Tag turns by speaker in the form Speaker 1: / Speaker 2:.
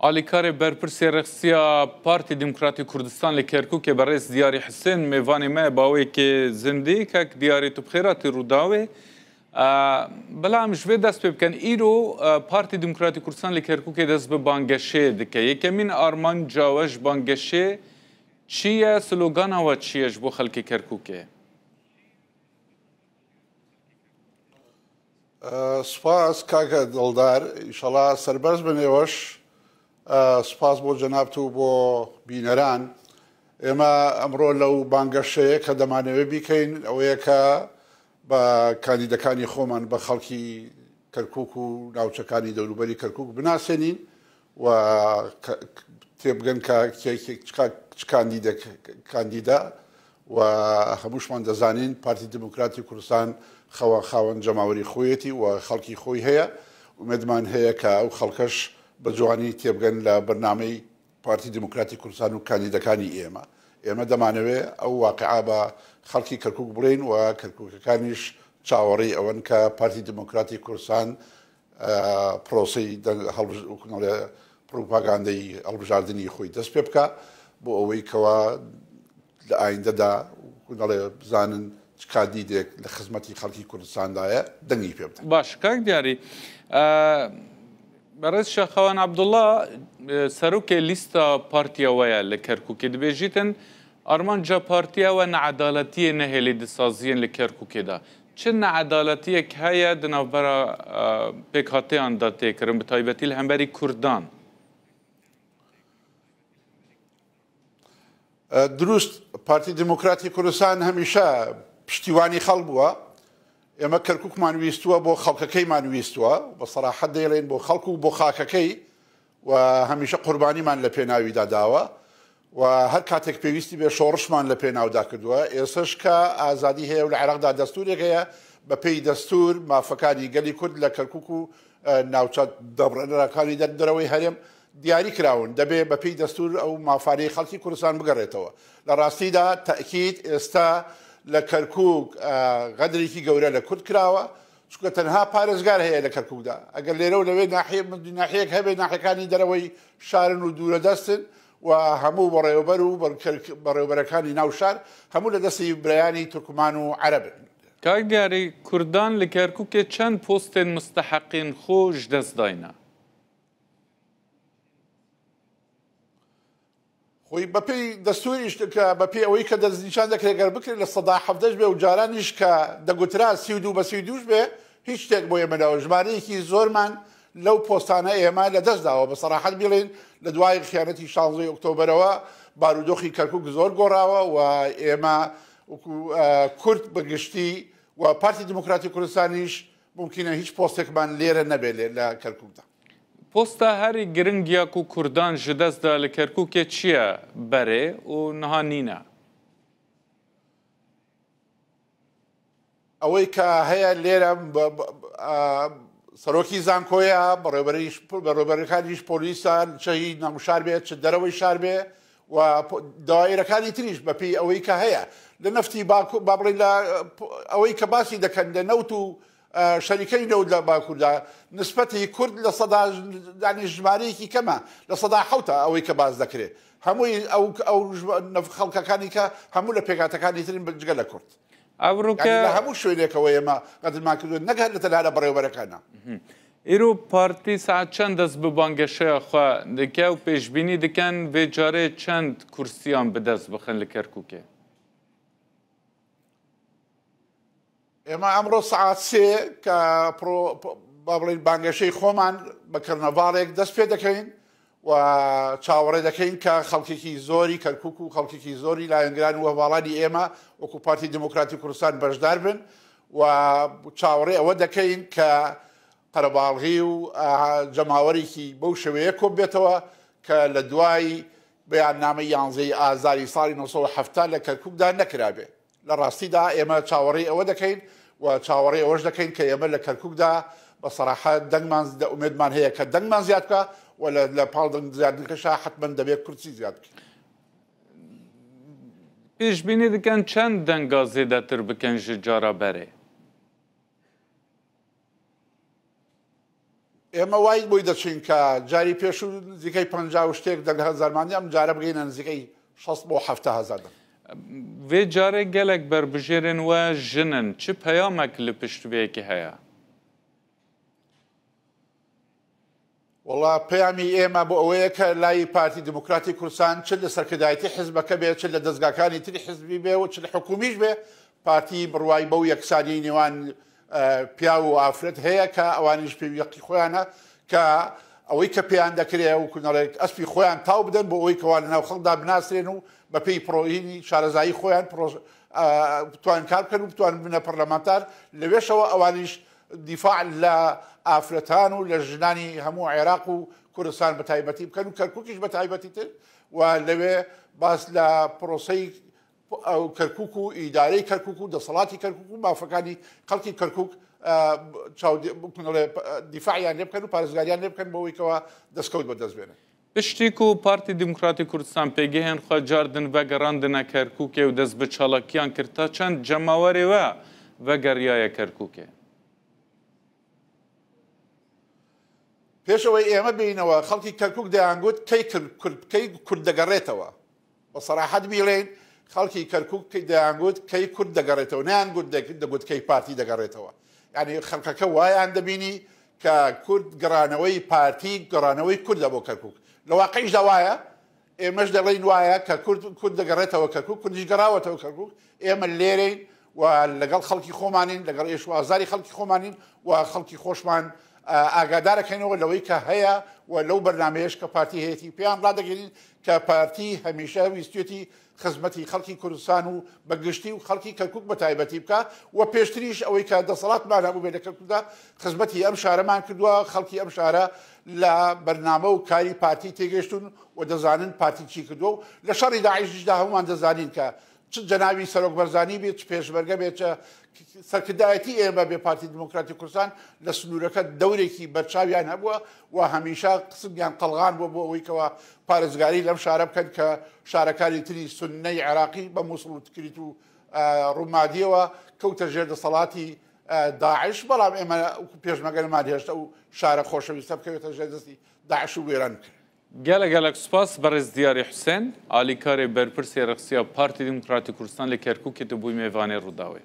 Speaker 1: Alîkarê berpirsê Rêxsiya Partî Demokratî Kurdistan li Kerkûkê Berêz Diyarî Hisên mêvanê me bawêkê zindî kek Diyarî tu bi xêr hatî Rûdawê. Bila em ji vê dest pê bikin. Îro Partî Demokratî Kurdistan li Kerkûkê dest bi bangeşê dike. Yekemîn armanca we ji bangeşê çi ye, slogana we çi ye ji bo xelkê Kerkûkê?
Speaker 2: سوپاس کاکە دڵدار ئیشەڵا سەربەرز بن ئێوەش سوپاس بۆ جەنابت و بۆ بینەران ئێمە ئەمڕۆ لەو بانگەشەیە کە دەمانەوێت بیکەین ئەوەیە کە بە کاندیدەکانی خۆمان بە خەڵکی کەرکک و ناوچەکانی دەوروبەری کەرکک بناسێنین و تێبگەن کە چ کاندیدێک کاندیدە و هەمووشمان دەزانین پارتی دیموکراتی کوردستان خەوە خاوەن جەماوەری خۆیەتی و خەڵکی خۆی هەیە ئومێدمان هەیە کە ئەو خەڵکەش بە جوانی تێبگەن لە بەرنامەی پارتی دیموکراتی کوردستان و کاندیدەکانی ئێمە ئێمە دەمانەوێ ئەو واقعا بە خەڵکی کەرکک بڵێین و کەرکوکەکانیش چاوەڕێی ئەوەن کە پارتی دیموکراتی کوردستان پرۆسەی پروپاگاندەی هەڵبژاردنی خۆی دەست پێ بکا بۆ ئەوەی کەوا لە ئایندەدا دەڵێ بزانن چ کاندیدێک لە خزمەتی خەڵکی کوردستاندایە دەنگی پێ بدەن.
Speaker 1: باش کاک دیاری بەڕێز شاخەوان عەبدوڵڵا سەرۆکێ لیستا پارتیەوەیە لە کەرکووکێ دبێژیتن ئارمانجا پارتیەوە نەعەدالەتیێ نەهێلێ دسازیێن لە کەرکووکێدا چ نەعەدالەتیەک هەیە di navbera pêkhateyan de tê kirin bi taybetî li hemberî Kurdan؟
Speaker 2: دروست پارتی دیموکراتی کوردستان هەمیشە پشتیوانی خەڵک بووە ئێمە کەرککمان ویستووە بۆ خەڵکەکەیمان ویستووە بە سەراحەت دەیڵێن بۆ خەڵک و بۆ خاکەکەی و هەمیشە قوربانیمان لە پێناویدا داوە و هەر کاتێک پێویستی بێ شۆڕشمان لە پێناودا کردووە، ئێستەش کە ئازادی هەیە و لە عێراقدا دەستوورێک هەیە، بەپێی دەستوور مافەکانی گەلی کورد لە کەرکووک و ناوچە دابڕێنراکانی دەرەوەی هەرێم دیاری کراون، دەبێ بەپێی دەستوور ئەو مافانەی خەڵکی کوردستان بگەڕێتەوە. لە ڕاستیدا تەئکید ئێستا لە کەرکووک غەدرێکی گەورە لە کورد کراوە، چونکە تەنها پارێزگار هەیە لە کەرکووکدا، ئەگەر لێرە و لەوێ ناحیەیەک هەبێ ناحیەکانی دەرەوەی شارن و دوورەدەستن، و هەموو بەڕێوەبەر و بەڕێوەبەرەکانی ناو شار هەموو لە دەستی برایانی تورکمان و عەرەبن.
Speaker 1: کاک دیاری، کوردان لە کەرکوکێ چەند پۆستێن مستەحەقین خۆ ژ دەست داینە؟
Speaker 2: خۆی بەپێی دەستوریش کە بەپێی ئەوەی کە دەستنیشان دەکرێت گەر بکرێت 17% بێ و جارانیش کە دەگوترا 32 بە 32 بێ هیچ شتێک بۆ ئێمە نەوە ژمارەیەکی زۆرمان لەو پۆستانە ئێمە لە دەست داوە بە سەراحەت بیڵێین لە دوای خیانەتی شانزەی ئۆکتۆبەرەوە بارودۆخی کەرکوک زۆر گۆڕاوە و ئێمە وەکو کورد بە گشتی و پارتی دیموکراتی کوردستانیش مومکینە هیچ پۆستێکمان لێرە نەبێت لە کەرکوکدا.
Speaker 1: پۆستە هەری گرنگ یا کو کوردان ژ دەست دا لە کەرکوکێ چیە بەرێ و نها نینە؟
Speaker 2: ئەوەی کە هەیە لێرە سەرۆکی زانکۆیە، بەڕێوەبەرەکانیش پۆلیسە، چ هی ناوشار بێ چ دەرەوەی شار بێ و دایرەکانی تریش بەپێی ئەوەی کە هەیە لە نەفتی باکوور با بڵێین لە ئەوەی کە باسی دەکەن لە نەوت و شەریکەی نەوت لە باکووردا نسبەتی کورد لە سەدا یانی ژمارەیەکی کەمە لە سەدا حەوتە ئەوەی کە باس دەکرێت هەمووی ئەو ئەو خەڵکەکانی کە هەموو لە پێکهاتەکانی ترین جگە لە کورد.
Speaker 1: ئەوڕۆکە.
Speaker 2: یانی لە هەموو شوێنێکەوە ئێمە غەدرمان کردووە نەک هەر لە تەنها لە بەڕێوەبەرەکانا.
Speaker 1: ئیرۆ پارتی سەعات چەند دەست بە بانگەشەیا خwe دکە و پێشبینی دکەن ڤێ جارێ چەند کورسیان بدەست بخن لە کەرکوکێ؟
Speaker 2: ئێمە ئەمڕۆ سەعات سێ کە پرۆ با بڵێین بانگەشەی خۆمان بە کەرنەڤاڵێک دەست پێ دەکەین و چاوەڕێ دەکەین کە خەڵکێکی زۆری کەرکوک و خەڵکێکی زۆری لایەنگران و هەواڵانی ئێمە وەکو پارتی دیموکراتی کوردستان بەشدار بن و چاوەڕێ ئەوە دەکەین کە قەرەباڵغی و جەماوەرێکی بەو شێوەیە کۆبێتەوە کە لە دوای بەیاننامەی یانزەی ئازاری ساڵی 1970 لە کەرکوکدا نەکرابێ. لە ڕاستیدا ئێمە چاوەڕێی ئەوە دەکەین و چاوەڕێی ئەوەش دەکەین کە ئێمە لە کەرکوکدا بە سەراحەت دەنگمان ئومێدمان هەیە کە دەنگمان زیاد بکا و لە پاڵ دەنگ زیادکردنەکەشا حەتمەن دەبێت کورسی زیاد بکەین.
Speaker 1: پێشبینی دکەن چەند دەنگا زێدەتر بکەن ژ جارا بەرێ؟
Speaker 2: ئێمە وای بۆی دەچین کە جاری پێشوو نزیکەی 50 و شتێک دەنگ هەزارمانی، ئەم جارە بگەینە نزیکەی 60 بۆ 70 هەزار دەنگ.
Speaker 1: وێ جارێ گەلەک بەربژێرن وە ژنن، چ پەیامەک لە پشت وێیەکێ هەیە؟
Speaker 2: وەڵا پەیامی ئێمە بۆ ئەوەیە کە لای پارتی دیموکراتی کوردستان چ لە سەرکردایەتی حزبەکە بێ، چ لە دەزگاکانی تری حزبی بێ و چ لە حکومیش بێ، پارتی بڕوای بەو یەکسانی نێوان پیاو و ئافرەت هەیە کە ئەوانیش پێویەقی خۆیانە کە ئەوەی کە پێیان دەکرێ و کونەڵێک ئەسپی خۆیان تاو بدەن بۆ ئەوەی کەوا لەناو خەڵکدا بناسرێن و بەپێی پرۆهینی شارەزایی خۆیان بتوان کار بکەن و بتوان بنە پەرلەمانتار. لەوێشەوە ئەوانیش دیفاع لە ئافرەتان و لە ژنانی هەموو عێراق و کوردستان بە تایبەتی بکەن و کەرکووکیش بە تایبەتی تر، و لەوێ باس لە پرۆسەی کەرکوک و ئیدارەی کەرکوک و دەسەڵاتی کەرکوک و مافەکانی خەڵکی کەرکوک دیفاعیان لێ بکەن و پارێزگاریان لێ بکەن بۆ ئەوەی کەوا دەستکەوت بەدەست بێنن.
Speaker 1: پشتی کو پارتی دیموکراتی کوردستان پێگەهێن خوە جاردن ڤەگەڕاندنە کەرکوکێ و دەست بە چالاکیان کرد، تا چەند جەماوەرێ وە ڤەگەڕیایە کەرکوکێ؟
Speaker 2: پێش ئەوەی ئێمە بێینەوە خەڵکی کەرکوک دەیانگوت کەی کورد دەگەڕێتەوە؟ بە سەراحەت بیڵێین خەڵکی کەرکوک دەیانگوت کەی کورد دەگەڕێتەوە، نەیانگوت دەگوت کەی پارتی دەگەڕێتەوە. یعنی خەڵکەکە وایان دەبینی کە کورد گەڕانەوەی پارتی گەڕانەوەی کوردە بۆ کەرکوک. لە واقعیشدا وایە، ئێمەش دەڵێین وایە کە کورد کورد دەگەڕێتەوە کەرکوک، کوردیش گەڕاوەتەوە کەرکوک. ئێمە لێرەین و لەگەڵ خەڵکی خۆمانین، لەگەڵ ئێش و ئازاری خەڵکی خۆمانین و خەڵکی خۆشمان ئاگادارەکەینەوە لەوەی کە هەیە و لەو بەرنمەیەش کە پارتی هەیەی پێیان ڕادەگەین کە پارتی هەمیشە ویستێتی خزمەتی خەڵکی کوردستان و بە گشتی و خەڵکی کەرکوک بە تایبەتی بکە و پێشتریش ئەوەی کە دەسەڵاتمان هەبوو بێ لە کەرکوکدا خزمەتی ئەم شارەمان کردووە. خەڵکی ئەم شارە لە بەرنامە و کاری پارتی تێگەشتون و دەزانن پارتی چی کردووە و لە شەڕی داعشیشدا هەمومان دەزانین کە چ جەنابی سەرۆک بەرزانی بێت، چ پێشمەرگە بێت، چ سەرکردایەتی ئێمە بێ، پارتی دیموکراتی کوردستان لە سنوورەکە دەورێکی بەرچاویان هەبووە و هەمیشە قسمیان قەڵغان بووە بۆ ئەوەی کەوا پارێزگاری لەم شارە بکەن کە شارەکانی تری سوننەی عێراقی بە مووسڵ و تکریت و ڕومادیەوە کەوتە ژێر دەسەڵاتی داعش، بەڵام ئێمە پێشمەرگە نەمان هێشت ئەو شارە خۆشەویستە بکەوێتە ژێر دەستی داعش و وێران بکرێت.
Speaker 1: گەلەک گەلەک سوپاس بەڕێز دیاری حوسێن، ئالیکارێ بەرپرسێ رخسیا پارتی دیموکراتی کوردستان لە کەرکوکێ تو بووی مێڤانێ رووداوێ.